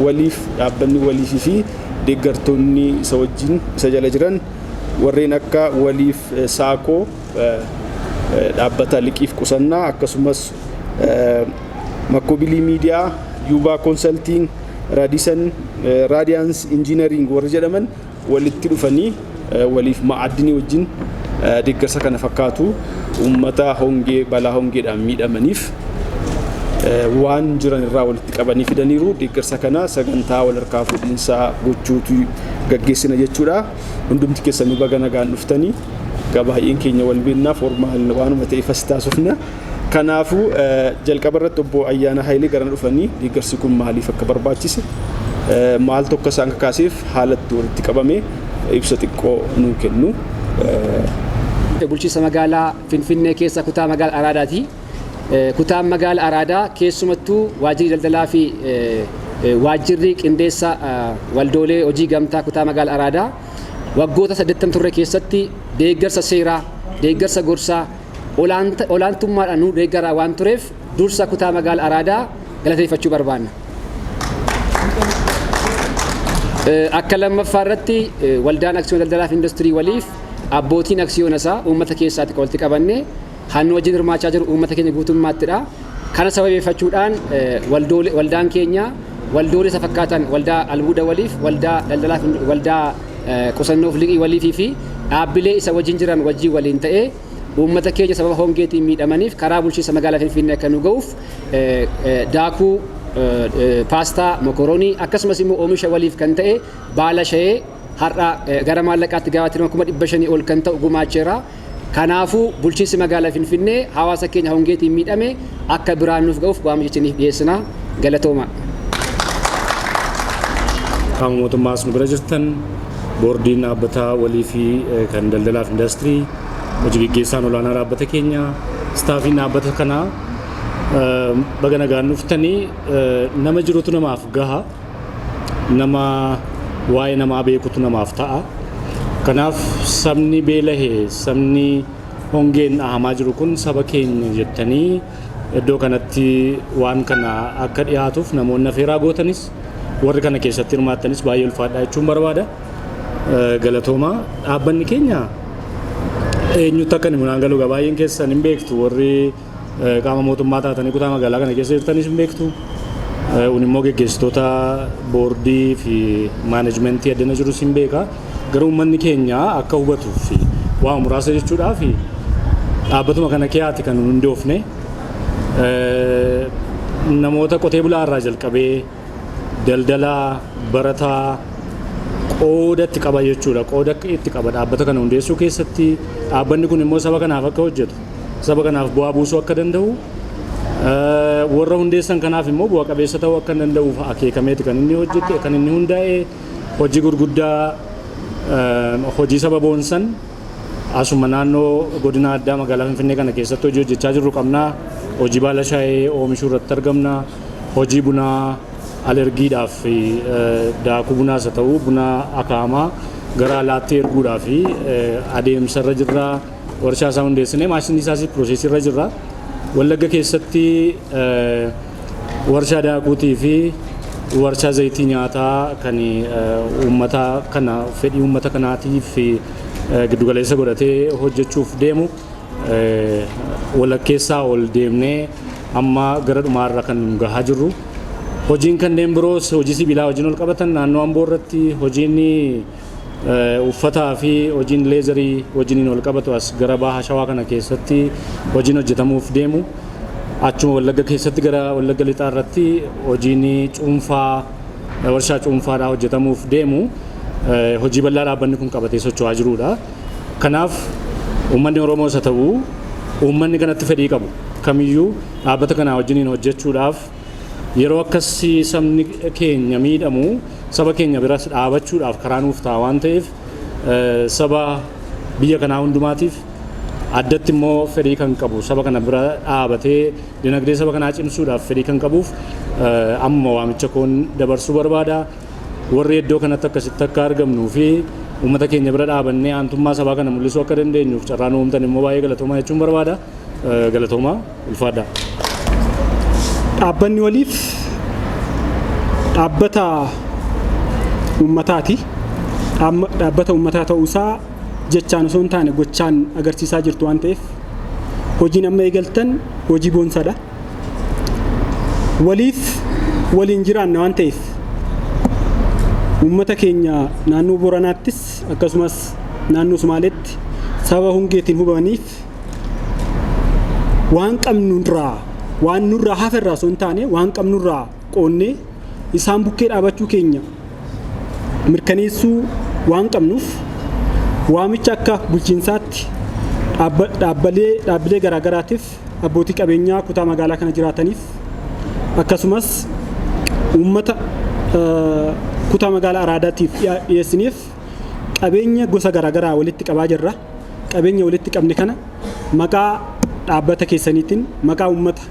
Waliif, dhaabbanni Waliifii fi deeggartoonni isa wajjin isa jala jiran warreen akka Waliif Saakoo, dhaabbata liqiif qusannaa, akkasumas Makkoobilii Miidiyaa, Yuubaa Consulting, Raadisan, Radiance Engineering warri jedhaman walitti dhufanii Waliif Ma'addinii wajjin deeggarsa kana fakkaatu uummata hongee, balaa hongeedhaan miidhamaniif waan jiran irraa walitti qabanii fidaniiru. Deeggarsa kana sagantaa wal harkaa fuudhinsaa gochuutu gaggeessina jechuudha. Hundumti keessanuu baga nagaan dhuftanii. Egaa baay'een keenya wal beeknaa, formal waanuma ta'eef as taasifna. Kanaafuu jalqaba irratti obbo Ayyaana Hayilee garana dhufanii deeggarsi kun maaliif akka barbaachise, maaltu akka isaan kakaaseef, haalatti walitti qabame ibsa xiqqoo nuu kennu. Bulchiinsa magaalaa Finfinnee keessa kutaa magaalaa Araadaati. Kutaan magaalaa Araadaa, keessumattuu waajjirri daldalaa fi waajjirri qindeessa waldoolee hojii gamtaa kutaa magaalaa Araadaa waggoota 80 turre keessatti deeggarsa seeraa, deeggarsa gorsaa olaantummaadhaan nu deeggaraa waan tureef dursa kutaa magaalaa Araadaa galateeffachuu barbaanna. Akka lammaffaa irratti waldaan aksiyoona daldalaa fi industirii Waliif abbootiin aksiyoona isaa uummata keessaatti kan walitti qabanne hannu wajjin hirmaachaa jiru uummata keenya guutummaattidha. Kana sababeeffachuudhaan waldaan keenya waldoolee isa fakkaatan, waldaa albuuda Waliif, waldaa daldalaa fi waldaa qusannoof liqii Waliifii fi dhaabbilee isa wajjin jiran wajjin waliin ta'ee uummata keenya sababa hongeetiin miidhamaniif karaa bulchiinsa magaalaa Finfinnee akka nu ga'uuf daakuu paastaa, mokoroonii, akkasumas immoo oomisha Waliif kan ta'e baala shayee har'a gara maallaqaatti gaafatama 500,000 ol kan ta'u gumaacheera. Kanaafuu bulchiinsi magaalaa Finfinnee hawaasa keenya hongeetiin miidhame akka biraan nuuf ga'uuf waamicha isiniif dhiyeessina. Galatooma. Qaama mootummaas nu bira jirtan, boordiin dhaabbata Walii fi kan daldalaaf indastirii, hojii geggeessaan olaanaa dhaabbata keenya, staffiin dhaabbata kanaa, baga nagaan dhuftanii. Nama jirutu namaaf gaha, nama waa'ee namaa beekutu namaaf ta'a. Kanaaf sabni beelahe, sabni hongeen dhahamaa jiru kun saba keenya jettanii iddoo kanatti waan kana akka dhiyaatuuf namoonni afeeraa gootanis, warri kana keessatti hirmaattanis baay'ee ulfaadhaa jechuun barbaada. Galatoomaa. Dhaabbanni keenya eenyutti akka inni munaan galu baay'een keessan hin beektu, warri qaama mootummaa taatanii kutaa magaalaa kana keessa jirtanis hin beektu. Un immoo geggeessitoota boordii fi managementii addana jirus hin beeka. Garuu uummanni keenya akka hubatuuf waa muraasa jechuudhaaf, dhaabbatuma kana keeyaati kan hundoofne. Namoota qotee bulaa irraa jalqabee daldalaa, barataa qooda itti qaba jechuudha. Qooda itti qaba dhaabbata kana hundeessuu keessatti. Dhaabbanni kun immoo saba kanaaf akka hojjetu, saba kanaaf bu'aa buusuu akka danda'u, warra hundeessan kanaaf immoo bu'a qabeessa ta'uu akka danda'uuf akeekameeti kan inni hojjete, kan inni hundaa'e. Hojii gurguddaa, hojii saba boonsan asuma naannoo godina addaa magaalaa Finfinnee kana keessatti hojii hojjechaa jirru qabna. Hojii baala shaayee oomishuu irratti argamna. Hojii bunaa alergiidhaaf daakuu bunaas haa ta'u buna akaamaa gara alaatti erguudhaaf adeemsa irra jirra. Warshaa isaa hundeessinee maashinii isaas processii irra jirra. Wallagga keessatti warshaa daakuutii fi warshaa zayitii nyaataa kan uummata kana, fedhii uummata kanaatiif giddugaleessa godhatee hojjechuuf deemu walakkeessaa ol deemnee amma gara dhumaarra kan gahaa jirru. Hojiin kanneen biroos hojii sibiilaa wajjin ol qabatan naannoo Amboo irratti, hojiin uffataa fi hojiin leatherii wajjiniin ol qabatu as gara baha Shawaa kana keessatti hojiin hojjetamuuf deemu. Achuma Wallagga keessatti gara Wallagga Lixaa irratti hojiin cuunfaa, warshaa cuunfaadhaa hojjetamuuf deemu, hojii bal'aa dhaabbanni kun qabatee socho'aa jirudha. Kanaaf uummanni Oromoos haa ta'u uummanni kanatti fedhii qabu kamiyyuu dhaabbata kanaa wajjiniin hojjechuudhaaf, yeroo akkasii sabni keenya miidhamu saba keenya biras dhaabachuudhaaf karaa nuuf ta'a waan ta'eef, saba biyya kanaa hundumaatiif, addatti immoo fedhii kan qabu saba kana bira dhaabatee dinagdee saba kanaa cimsuudhaaf fedhii kan qabuuf amma waamicha koon dabarsuu barbaada. Warri iddoo kanatti akkasitti akka argamnuu fi uummata keenya bira dhaabannee aantummaa sabaa kana mul'isuu akka dandeenyuuf carraa nu uumtan immoo baay'ee galatoomaa jechuun barbaada. Galatoomaa, ulfaadha. Dhaabbanni Waliif Dhaabbata uummataati. Dhaabbata uummataa ta'uusaa jechaan osoo hin taane gochaan agarsiisaa jirtu waan ta'eef hojiin amma eegaltan hojii boonsaadha. Waliif waliin jiraanna waan ta'eef uummata keenya naannoo Booranaattis akkasumas naannoo Sumaaleetti sababa hongeetiin hubamaniif waan qabnurraa, waan nurraa haferraa osoo hin taane waan qabnurraa qoonnee isaan bukkee dhaabachuu keenya mirkaneessuu waan qabnuuf, waamicha akka bulchiinsaatti dhaabbilee garaagaraatiif, abbootii qabeenyaa kutaa magaalaa kana jiraataniif, akkasumas uummata kutaa magaalaa Araadaatiif dhiyeessiniif qabeenya gosa garaagaraa walitti qabaa jirra. Qabeenya walitti qabne kana maqaa dhaabbata keessaniitiin, maqaa uummata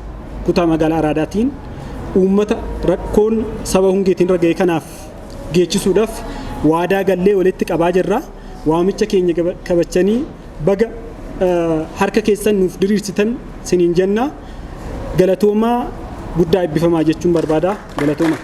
kutaa magaalaa Araadaatiin uummata rakkoon saba hongeetiin irra ga'e kanaaf geechisuudhaaf waadaa gallee walitti qabaa jirra. Waamicha keenya kabachanii baga harka keessan nuuf diriirsitan siniin jenna. Galatoomaa, guddaa eebbifamaa jechuun barbaada. Galatooma.